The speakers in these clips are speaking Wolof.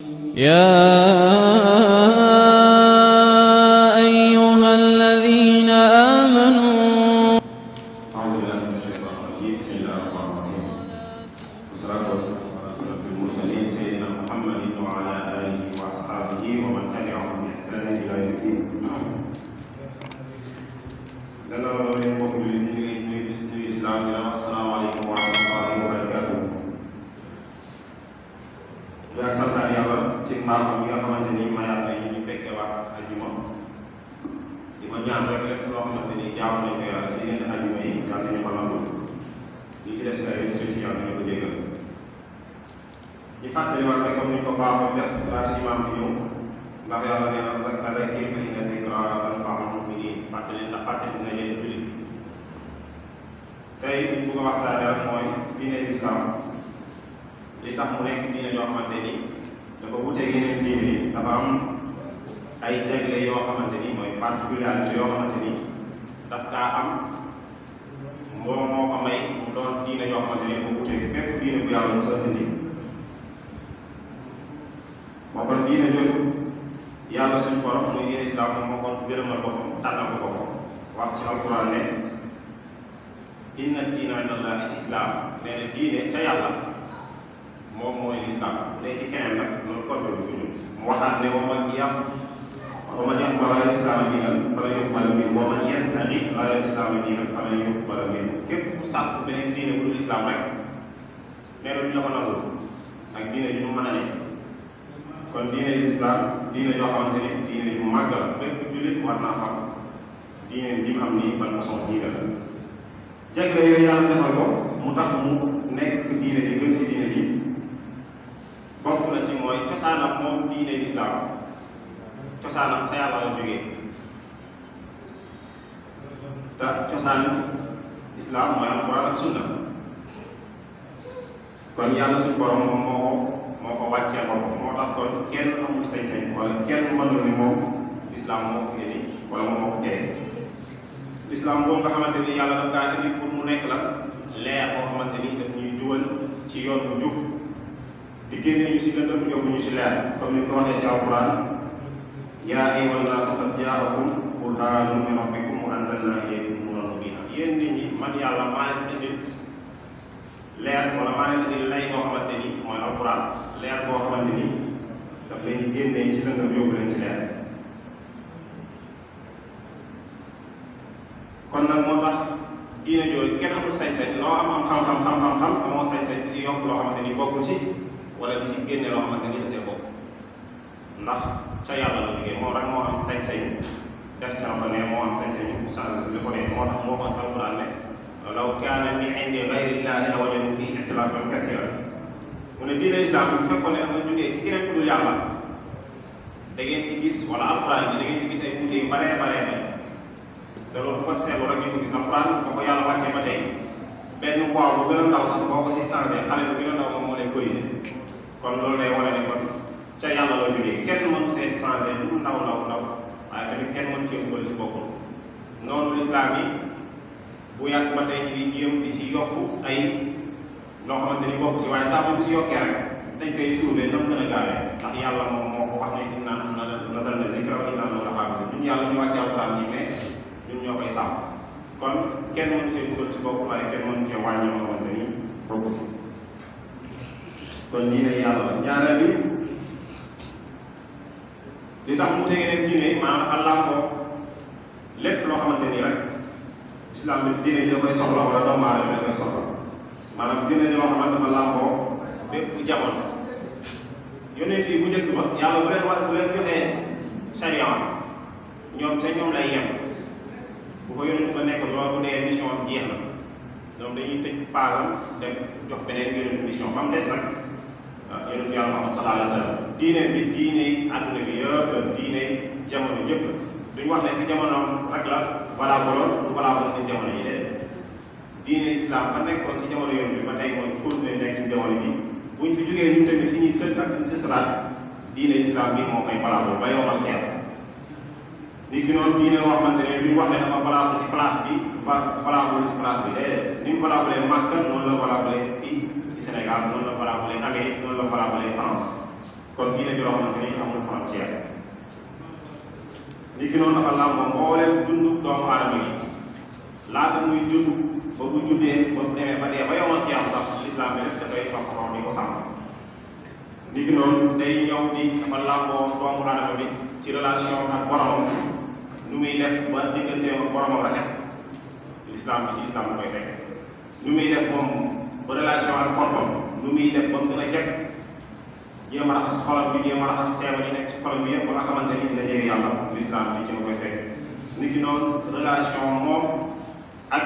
يا أيها الذين آمنوا أعوذ بالله من الشيطان الرجيم بسم الله الرحمن الرحيم والصلاة والسلام على أشرف المرسلين سيدنا محمد وعلى آله وأصحابه ومن تبعهم بإحسان إلى يوم الدين. لنا ولي المؤمنين من الإسلام السلام عليكم ورحمة الله وبركاته. yaa ngi sant yàlla ci mbaaxam yi nga xamante ni mayaat nañu ñu fekkee waat ajjuma di ko ñaan rek lépp loo xamante ni jaamu nañ ko yàlla si diggante ajjuma yi yàlla nañu ko nangu li ci def si ay restriction yàlla nañu ko jégal. ñu fàttaliwaat rek comme ni ñu ko baaxoo def laata imaam bi ñëw ndax yàlla nee na fadhakkir fa inna dhikraa tanfa'ul mu'miniin fàttali ndax fàttali dina jëriñ jullit bi. tey li ñu bëgg a waxtaanee rek mooy diine islam. li tax mu nekk diine yoo xamante ni dafa wuteeg yeneen diine yi dafa am ay jagle yoo xamante ni mooy particularité yoo xamante ni daf kaa am moo ko may mu doon diine yoo xamante ni dafa wuteeg bépp diine bu yàlla mos a indi. moo kon diine jooju yàlla suñu borom muy diine islam moom moo ko gërëmal boppam tànnal ko boppam wax ci alquran ne inna diina inda allahi islam nee na diine ca yàlla moom mooy lislaam bu dee ci keneen nag loolu kon loolu du ñu mu waxaat ne wa man yaqbala islaama diinan falan yuqbala minhu wa man yabtaghi ghayra islaami diinan falan yuqbala minhu képp ku sàkk beneen diine bu dul islam rek nee na duñu la ko nangul ak diine ji mu mën a nekk. kon diine islam diine joo xamante ne diine ju màgg la bépp jullit war naa xam diine ji mu am nii ban façon diine la. jagle yooyu yàlla defal ko mu tax mu nekk diine ji gën si diine ji. bokk na ci mooy cosaanam moom diine lislaam cosaanam ca yàlla la jógee te cosaan islaam mooy alquran ak sunna kon yàlla suñu borom moom moo ko wàccee boppam moo tax kon kenn amul sañ-sañ wala kenn mënul ni moom lislaam moo ko indi wala moom moo ko créé lislaam boobu nga xamante ni yàlla daf kaa indi pour mu nekk la leer boo xamante ni daf ñuy jubal ci yoon bu jub di génne ñu si lëndëm yóbbu ñu si leer comme ni ko waxee ci alquran yaa ayyuhan naasu qad jaa'akum burhaanun min rabbikum wa anzalnaa ilaykum nuuran mubiinan yéen nit ñi man yàlla maa leen indil leer wala maa leen indil lay boo xamante ni mooy alquran leer boo xamante ni daf leen di génnee ci lëndëm yóbbu leen ci leer. kon nag moo tax diine jooju kenn amul sañ-sañ loo am xam-xam amoo sañ-sañ ci yokk loo xamante ni bokkul ci. wala di ci génne loo xamante ni da see bokk ndax ca yàlla la jógee moom rek moo am sañ-sañ def ca ko ne moo am sañ-sañ changé li ko ne moo tax moo ko alquran ne law kaana min indi gayri llahi la wajadu fiihi ixtilaafan kasiiran mu ne diine islam bu fekkoon ne dafa jógee ci keneen ku dul yàlla da ngeen ci gis wala alquran bi da ngeen ci gis ay wuute yu baree te loolu bu ko seetlu rek ñu ko gis alquran ba ko yàlla wàccee ba tey benn voix bu gën a ndaw sax boo ko si changé xale bu gën a ndaw moom moo lay corrigé. kon loolu day wane ne kon ca yàlla la jógee kenn mënu see changé lu ndaw waaye tamit kenn mënu cee dugal si boppam noonu lislaam yi bu yàgg ba tey ñu ngi jéem di ci yokk ay loo xamante ni bokk si waaye saa bu si yokkee rek dañ koy tuubee nam gën a gaawee ndax yàlla moom moo ko wax ne innaa nahnu nazzalnaa zikra wa innaa lahu lahaafizuun ñun yàlla ñu wàcce alquran nii mais ñun ñoo koy sàmm kon kenn mënu see dugal si bopp waaye kenn mënu cee wàññi loo xamante ni bokk. kon diine yàlla la ñaareel bi li tax mu tege leen diine maanaam dafa làmboo lépp loo xamante ni rek islam bi diine ji da koy soxla wala doomu aadama da koy soxla maanaam diine ji loo xamante dafa làmboo bépp jamono yonent yi bu njëkk ba yàlla bu leen joxee sariya ñoom ca ñoom lay yem bu ko yonent ba nekk loolu bu dee mission am jeex na ñoom dañuy tëj paasam dem jox beneen yonent mission ba mu des nag yonent yàlla Muhammad sallallahu alayhi wa sallam diine bi diine àdduna bi yëpp la diine jamono yëpp la duñu wax ne si jamonoom rek la balaa boloon du balaa boloon si jamono yi de diine islam ba nekkoon si jamono yonent bi ba tey mooy continuer nekk si jamono bi buñ fi jógee ñun tamit si ñuy sët ak si sësalaat diine islam bi moo koy balaa ba yomal xeer nit ki noonu diine boo xamante ne duñu wax ne dafa balaa si place bi balaa si place bi déedéet ni mu balaa Makka noonu la balaa fii ci Sénégal noonu la balaa Amérique noonu la balaa France kon diine joo xamante ni amul frontière ni ki noonu dafa làmboo mbooleem dundu doomu aadama yi laata muy judd ba bu juddee ba bu demee ba dee ba yomal ci am sax l'islam bi def dafay topp di ko sàmm ni ki noonu day ñëw di dafa làmboo doomu aadama bi ci relation ak boromam nu muy def ba digganteem ak boromam rafet l'islam bi ci islam la koy fekk nu muy def moom ba relation ak boppam nu muy def ba mu gën a jekk jéem a raxas xolam bi jéem a raxas feebar yi nekk ci xolam bi yëpp ba nga xamante ni dina jege yàlla l'islam bi ci nga koy fekk ni ki noonu relation moom ak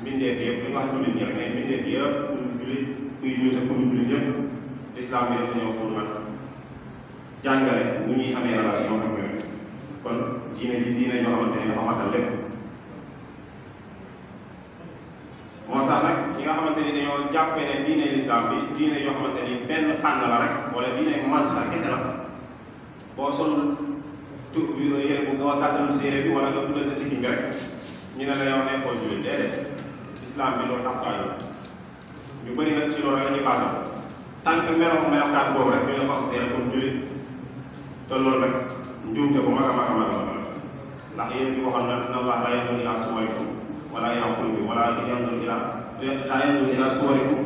mbindeef yëpp li ñu wax jullit ñi rek mais mbindeef yëpp kuy jullit ak ku dul jullit yëpp l'islam bi dafa ñëw pour man jàngale nu ñuy amee relation ak ñoom kon diine ji diine yoo xamante ni dafa matal lépp moo tax nag ñi nga xamante ni dañoo jàppee ne diine l'islam bi diine yoo xamante ni benn fànn la rek wala diine mazhar kese la boo sol yére bu gaaw a gàttalul sa yére bi wala nga dugal sa sikkim bi rek ñu ne la yow nekkoo jullit déedéet islam bi loolu tax kaa ñu bëri nag ci loolu rek la ñuy basé tant que melokaan boobu rek ñu ne ko considéré comme jullit te loolu rek njuumte bu mag a mag a mag ndax yéen di waxoon na inna allaha laa yanzuru ilaa suwarikum wala ilaa qulubikum walaakin yanzuru ilaa suwarikum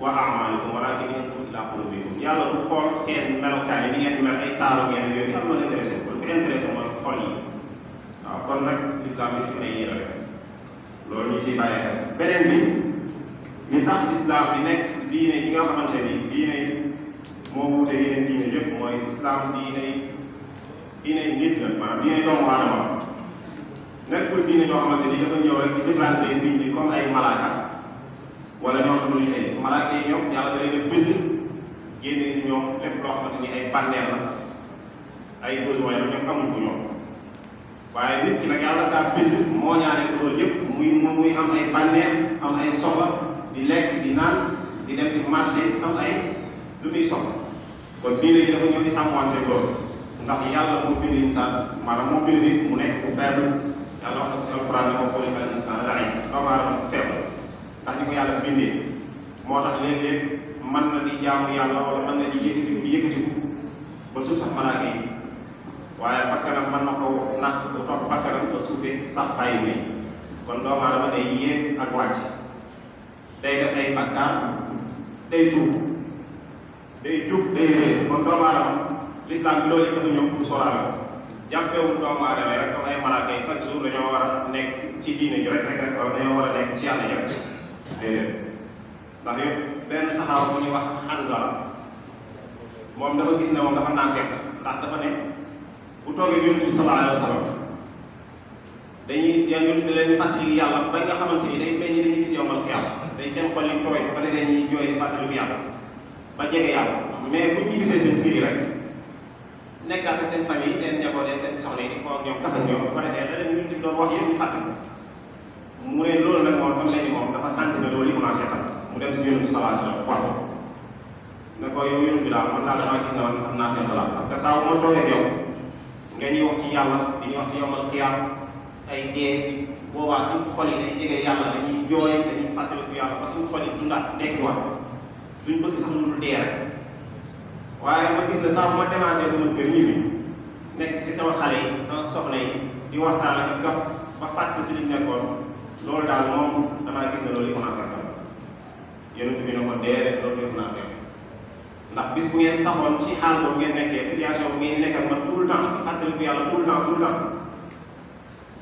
wa a'maalikum walaakin yanzuru ilaa qulubikum yàlla du xool seen melokaan yi ni ngeen mel ay taaru ngeen yooyu yàlla la intéressé ko lu ko intéressé mooy xol yi waaw kon nag islam bi fi ay yéen rek loolu ñu siy bàyyi xel beneen bi li tax islam bi nekk diine yi nga xamante ni diine moo wuute yeneen diine yëpp mooy islam diine nit la maanaam diine doomu aadama nekkul diine yoo xamante ni dafa ñëw rek di jëflante nit ñi comme ay malaaka wala ñoo xam ne ay malaaka yi ñoom yàlla da leen a bind génne si ñoom lépp loo xamante ni ay bànneex la ay besoin la ñoom amuñ ko ñoom waaye nit ki nag yàlla daa bind moo ñaare ko loolu yëpp muy am ay bànneex am ay soxla di lekk di naan di dem ci marché am ay lu muy soxla kon diine ji dafa ñëw di sàmmante loolu ndax yàlla moo bind insaan maanaam moo bind nit mu nekk bu faible yàlla wax na ko si alquran ne ko xuliqal insaan da'iif doomu aadama faible ndax ni ko yàlla bindee moo tax léeg-léeg mën na di jaamu yàlla wala mën na di yëkkatiku ba suuf sax malaaka yi waaye bakkanam mën na ko nax bu topp bakkanam ba suufee sax bàyyi may kon doomu aadama day yéeg ak wàcc day def ay bakkaar day tuub day jub day réer kon doomu aadama l'islam bi loolu yëpp dafa ñëw pour sóoraale ko jàppeewul doomu aadama yi rek comme ay malaaka yi chaque jour dañoo war a nekk ci diine ji rek wala dañoo war a nekk ci yàlla ji rek déedéet ndax yëpp benn saxaaba bu ñuy wax Hanzala moom dafa gis ne moom dafa naan fekk ndax dafa ne bu toogee yonent bi sallallahu alayhi wa sallam dañuy yonent da leen fàttali yàlla ba nga xamante ni day mel ni dañuy gis yowmal xiyaam day seen xol yi tooy ba léegi ñuy jooy di fàttaliku yàlla ba jege yàlla mais bu ñu gisee seen kër yi rek nekkaat ak seen famille seen njaboot seen soxna yi di ko ak ñoom kaf ak ñoom ba defee da leen yonent bi doon wax yëpp ñu fàttali mu ne loolu nag moom dafa mel ni moom dafa sant ne loolu yi commencé tam mu dem si yonent bi sallallahu alayhi wa sallam wax ne ko yow yonent bi daal man daal damaa gis ne man am naa fekk la parce que saa bu ma toogee ak yow nga ñuy wax ci yàlla di ñuy wax si yomal xiyaam ay dee boobaa suñu xol yi day jege yàlla dañuy jooy dañuy fàttaliku yàlla ba suñu xol yi dundaat nekkiwaat duñ bëgg sax lu dul dee rek waaye ma gis ne saa bu ma demaatee sama kër ñi bi nekk si sama xale yi sama soxna yi di waxtaan ak gaf ba fàtte si liñ nekkoon loolu daal moom damaa gis ne loolu yëpp naa fekk yonent bi ne ko dee loolu yëpp naa fekk ndax bis bu ngeen saxoon ci xaal boobu ngeen nekkee situation bu ngeen nekk ak man tout le temps di fàttaliku yàlla tout le temps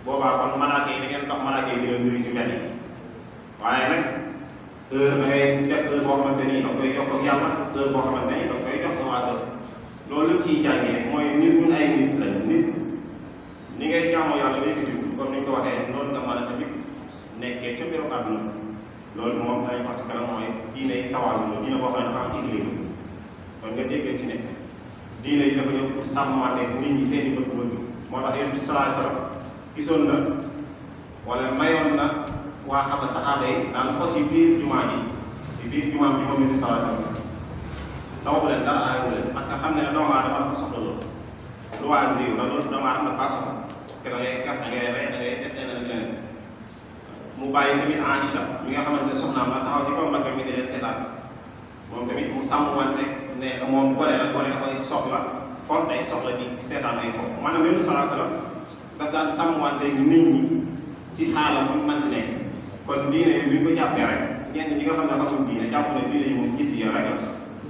boobaa kon malaaka yi da ngeen dox malaaka yi di leen nuyu ci mbedd yi waaye nag heure da ngay def heure boo xamante ni da koy jox ak yàlla heure boo xamante ni da koy jox sa waa kër loolu lu ciy jàngee mooy nit ñun ay nit lañ nit ni ngay jaamoo yàlla day fi comme ni ñu ko waxee noonu nga mën a tamit nekkee ca biiru àdduna loolu moom danañ wax ci kanam mooy diine tawaasul la diine boo xam ne dafa am équilibre kon nga déggee ci ne diine yi dafa ñëw pour sàmmante nit ñi seen i bëgg-bëgg moo tax yéen bi salaay salaam gisoon na wala mayoon na waa xam saxaaba yi daan fos yi biir jumaa ji ci biir jumaa bi moom it bi salaay salaam tawabu leen dara aayu leen parce que xam ne doomu aadama dafa soxla loolu loisir la loolu doomu aadama dafa soxla te da ngay kat da ngay rey da ngay def leneen ak leneen mu bàyyi tamit Aïcha mi nga xamante ne soxnaam la taxaw si kaw mbagam mi di leen seetaan moom tamit mu sàmm wante ne moom gone la gone dafay soxla fort day soxla di seetaan ay foofu maanaam Yonent sallallahu alayhi wasallam daf daan sàmmwante nit ñi ci xaalam bu ñu mënti nekk kon diine yi ñu ko jàppee rek ñenn ñi nga xam ne xamul diine jàpp ne diine yi moom ñett yi rek la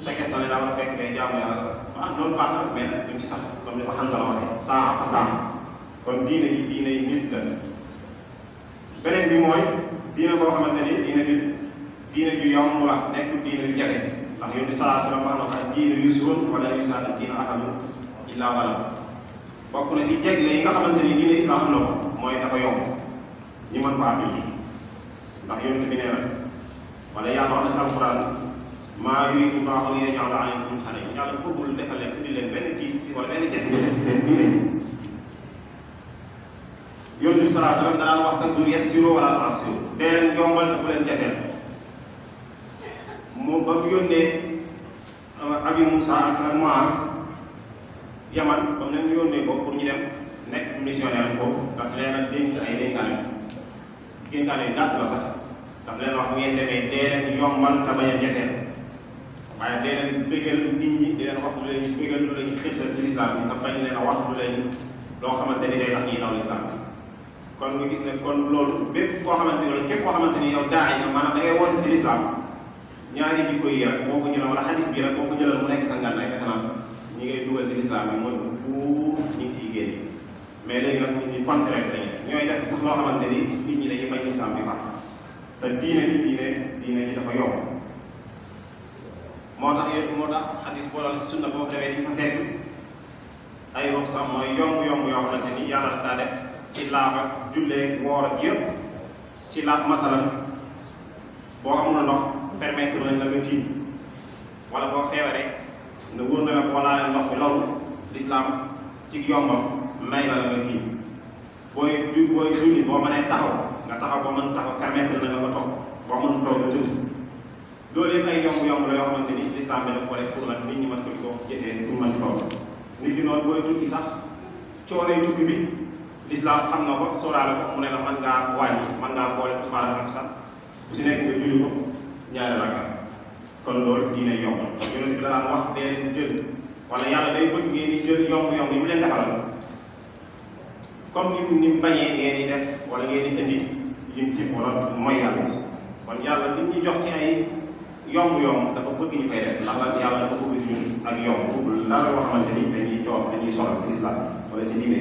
sa question ne daa war a fekk ngay jaamu yàlla sax ah loolu baax na mais nag duñ ci sax comme ni ko Hanzala waxee saa fa saa kon diine yi diine yi nit la beneen bi mooy diine boo xamante ni diine ju yomb la nekk diine ju jafe ndax Yonent bi sallallahu alayhi wasallam wax na ko diine yusrun wala yusaadu diine ahadun illaa ghalaba bokk na si jegle yi nga xamante ni diine islam am na ko mooy dafa yomb ñu mën ko appliquer ndax Yonent bi nee na wala yàlla wax na si alquran maa yuriidu llaahu li yaj'ala alaykum min haraj yàlla bëggul defal leen indi leen benn tiis wala benn jafe-jafe si seen diine Yonent bi sallallahu alayhi wasallam danaan wax sax du yassiru wala tu'assiru dee leen yombal te bu leen jafeel moom ba mu yónnee Abi Moussa ak Muaz Yaman ba mu leen yónnee ko pour ñu dem nekk missionnaire ko daf leen a dénk ay dénkaane yu gàtt la sax daf leen wax bu ngeen demee dee leen yombal te bañ a jafeel waaye dee leen bégal nit ñi di leen wax lu leen bégal lu leen xirtal ci lislaam bi te bañ leen a wax lu leen loo xamante ni day tax ñuy daw lislaam kon nga gis ne kon loolu bépp koo xamante ni loolu képp koo xamante ni yow daay nga maanaam da ngay woote ci lislaam ñaari jikko yi rek boo ko jëloon wala xadis bi rek boo ko jëloon mu nekk sa ngànnaay fekk naa ñi ngay dugal ci lislaam bi mooy fuuf ñu ngi ciy génn mais léegi nag nit ñi contraire lañu ñooy def sax loo xamante ni nit ñi dañuy bañ lislaam bi fax te diine ji dafa yomb moo tax xadis boo dal sunna boo demee di fa fekk ay rox sax mooy yomb yoo xamante ni yàlla daf daa def ci laab ak jullee woor ak yëpp ci laab masalan boo amul ndox permettre nañ la nga tiim wala boo feebaree nga wóor na la boo laalee ndox mi loolu lislaam ci yombam may na la nga tiim booy julli boo mënee taxaw nga taxaw boo mën taxaw permettre na la nga toog boo mën toog nga tëdd loolu yëpp ay yomb la yoo xamante ni lislaam bi daf ko def pour nag nit ñi mën ko di ko jëfee pour mën toog nit ki noonu booy tukki sax coonee tukki bi lislaam xam na ko sóoraale ko mu ne la mën ngaa wàññi mën ngaa boole subhaana ak sax bu si nekk nga julli ko ñaari rakka kon loolu diine yomb Yonent bi daan wax dee leen jël wala yàlla day bëgg ngeen di jël yomb yi mu leen defalal comme ni mu bañee ngeen di def wala ngeen di indi lim si wala mooy yàlla kon yàlla li ñu jox ci ay yomb dafa bëgg ñu koy def ndax la yàlla dafa bëgg si ñun ak yomb bëggul dara loo xamante ni dañuy soxla si islam wala si diine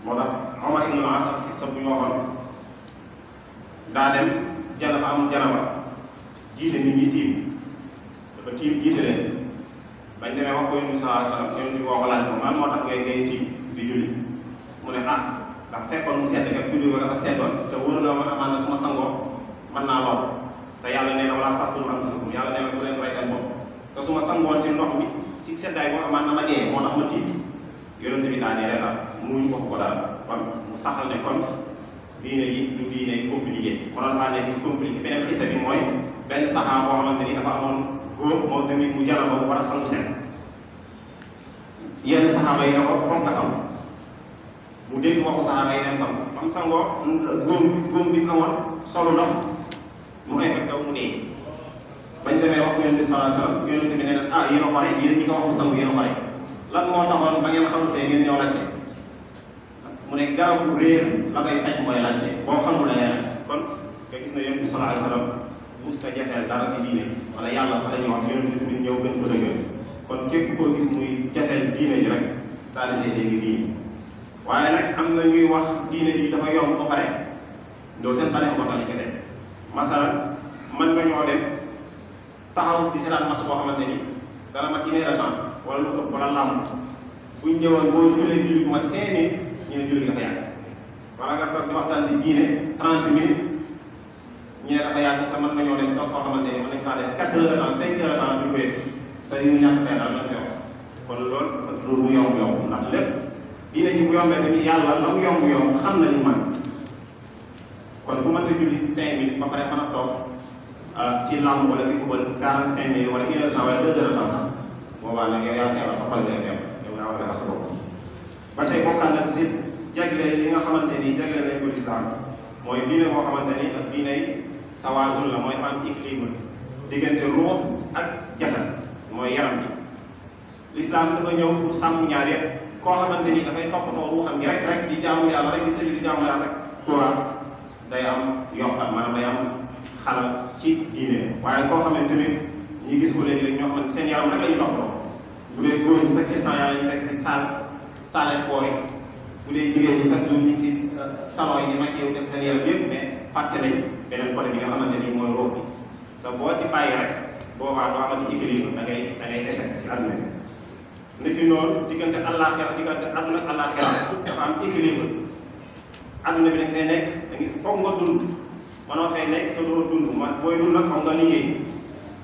moo tax Omar ibn Niass ak kissa bu ñu waxoon daa dem janaba jiite nit ñi tiim dafa tiim jiite leen bañ demee wax ko Yonent bi sallallahu alayhi wasallam Yonent bi woo ko laaj ko man moo tax ngay tiim di julli mu ne ndax fekkoon mu sedd kat julli ko dafa seddoon te wóor na ma amaan na suma sangoo mën naa lool te yàlla nee na wala taqtulu anfusakum yàlla nee na bu leen rey seen bopp te su ma sangoon si ndox mi ci seddaay boo amaan na ma dee moo tax ma tiim Yonent bi daa nee rek muñ ko daal kon mu saxal ne kon diine yi du diine compliqué mënoon faa nekk compliqué beneen xisa bi mooy benn saxaaba boo xamante ni dafa amoon góor moom tamit mu janaba bu war a sangu set yenn saxaaba yi ne ko foog nga sangu mu dégg waxu saxaaba yi dem sangu ba mu sangoo góom bi amoon solo ndox mu infecté mu dee bañ demee wax ko Yonent bi sallallahu alayhi wasallam Yonent bi ne leen yéen a pare yéen ñi ko wax mu sangu yéen a pare lan moo taxoon ba ngeen xamul ngeen ñëw laajte mu ne garab bu réer la koy faj mooy laajte boo xamul la kon nga gis na Yonent bi sallallahu alayhi wasallam musta jafeel dara si diine wala yàlla sax dañuy wax Yonent bi ñëw gën ko dëggal kon képp koo gis muy jafeel diine ji rek daal di see dégg diine waaye nag am na ñuy wax diine ji dafa yomb ba pare loolu seen bale ko tax ñu ko def masalan mën nga ñoo dem taxaw di seetaan match boo xamante ni dana mat 1 heure de temps wala lu ëpp wala làmb buñ ñëwoon boo jullee julli bu mat 5 minutes ñu ne julli dafa yàgg wala nga toog di waxtaan si diine 30 minutes ñu ne dafa yàgg te mën nañoo dem toog koo xamante ni mën nañ faa def 4 heures de temps 5 heures de temps duñ ko yëg te ñu ñàkk fay dara lañ koy wax kon loolu bu yomb ndax lépp diine ji bu yombee tamit yàlla la mu yomb xam na li man kon bu mënta julli 5 minutes ba pare mën a toog ci lamb wala si football 45 minutes wala 1 heure de temps wala 2 heures de temps sax boobaa nag yow yaa feebar sa xol day feebar yow yaa war a defar sa bopp ba tey bokkaan na si jagle li nga xamante ni jagle nañ ko lislaam mooy diine boo xamante ni ak diiney tawaasul la mooy am équilibre diggante ruux ak jasad mooy yaram bi l'islam dafa ñëw pour sàmm ñaar yëpp koo xamante ni dafay toppatoo ruuxam gi rek di jaamu yàlla rek di tëju di jaamu yàlla rek tuura day am yokkal maanaam day am xalal ci diine waaye koo xamante ni ñi gis ko léegi-léegi ñoo xamante seen yaram rek la ñuy toppatoo bu dee góor ñi sax instant yaa lañu fekk si salle sport yi bu dee jigéen ñi sax ñu ngi si salon yi di mag yow def seen yaram yëpp mais fàtte nañ beneen côté bi nga xamante ni mooy ruux bi te boo ci bàyyi rek boobaa doo amati équilibre da ngay échec si àdduna bi nit ki noonu diggante àllaaxira diggante àdduna ak àllaaxira dafa am équilibre àdduna bi dañ fay nekk da nga foog nga dund mënoo fay nekk te doo dund booy dund nag foog nga liggéey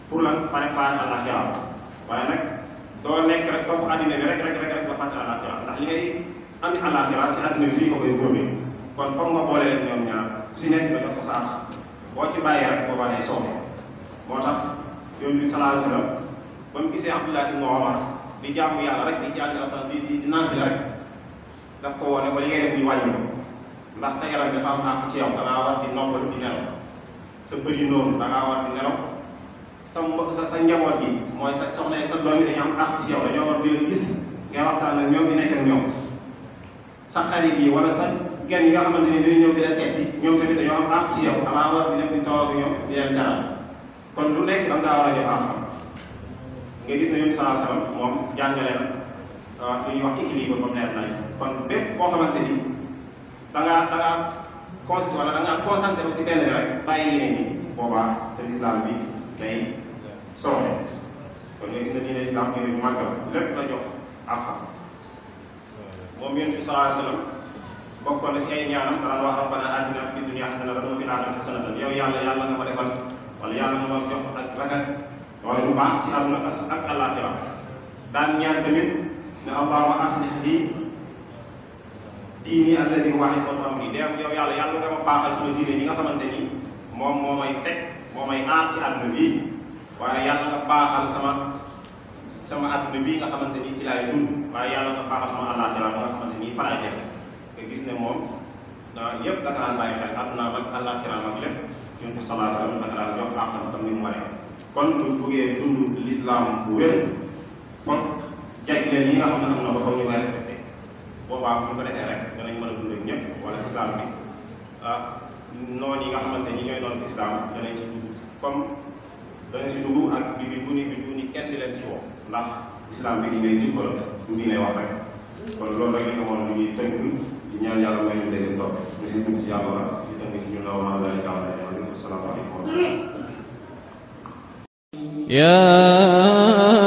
pour lan préparer àllaaxira waaye nag doo nekk rek topp àddina bi rek ba fàtte àllaaxira ndax li ngay am àllaaxira ci àdduna bi fii nga koy góobee kon foog nga boole leen ñoom ñaar ku si nekk nga jox ko sa àq boo ci bàyyee rek boobaa day soobee moo tax Yonent bi sallallahu alayhi wa sallam ba mu gisee Abdoulaye ibn Omar di jaamu yàlla rek di jàng alxuraan di naafila rek daf ko wone ko li ngay def di wàññi ko ndax sa yaram dafa am àq ci yow da ngaa war di noppalu di nelaw sa bët yi noonu da ngaa war di nelaw sa njaboot gi mooy sa soxna yi sa doom yi dañu am àq ci yow dañoo war di la gis ngay waxtaan ak ñoom di nekk ak ñoom sa xarit yi wala sa gan yi nga xamante ni dañuy ñëw di la seet si ñoom tamit dañoo am àq ci yow da ngaa war di dem di taw ak ñoom di leen dalal kon lu nekk da ngaa war a jox àq nga gis ne Yonent sallallahu alayhi wa sallam moom jàngale na li ñuy wax équilibre ba mu leer nañ kon bépp boo xamante ni da ngaa concentré si benn bi rek bàyyi yeneen yi boobaa sa islam bi day sooxe kon nga gis ne diine islam diine bu màgg la lépp la jox àq moom Yonent bi sallallahu alayhi wa sallam bokkoon na si ay ñaanam daan wax rabbana aatina fi dunya hasanatan wa fil aaxirati hasanatan yow yàlla nga ma defal wala yàlla nga ma jox ak ragal wala lu baax ci àdduna ak àllaaxira daan ñaan tamit ne allahumma aslih lii diini alladi huwa ismatu amri dem yow yàlla nga ma baaxal sama diine ñi nga xamante ni moom moo may fekk moo may aar ci àdduna bi waaye yàlla nga baaxal sama àdduna bi nga xamante ni ci laay dund waaye yàlla nga baaxal sama àllaaxira ba nga xamante ni fa laay def nga gis ne moom yëpp daka daan bàyyi xel àdduna ak àllaaxira ak lépp Yonent bi sallallahu alayhi wa sallam daka daan jox àqam comme ni mu waree kon bu bëggee dund l'islam bu wér foog jagleel yi nga xam ne am na ba foog ñu koy respecté boobaa bu ñu ko defee rek danañ mën a dund ak ñëpp wala islam bi noonu yi nga xamante ni ñooy noonu islam danañ ci dugg comme danañ ci dugg ak bi ni kenn di leen ci woo ndax islam bi di ngay jikko la du bi ngay wax rek kon loolu rek li nga mën a ñuy tënk di ñaan yàlla may ñu dégg topp ñu si dugg si yàlla la si tënk si ñun la wa zalika ala asalaamaaleykum يا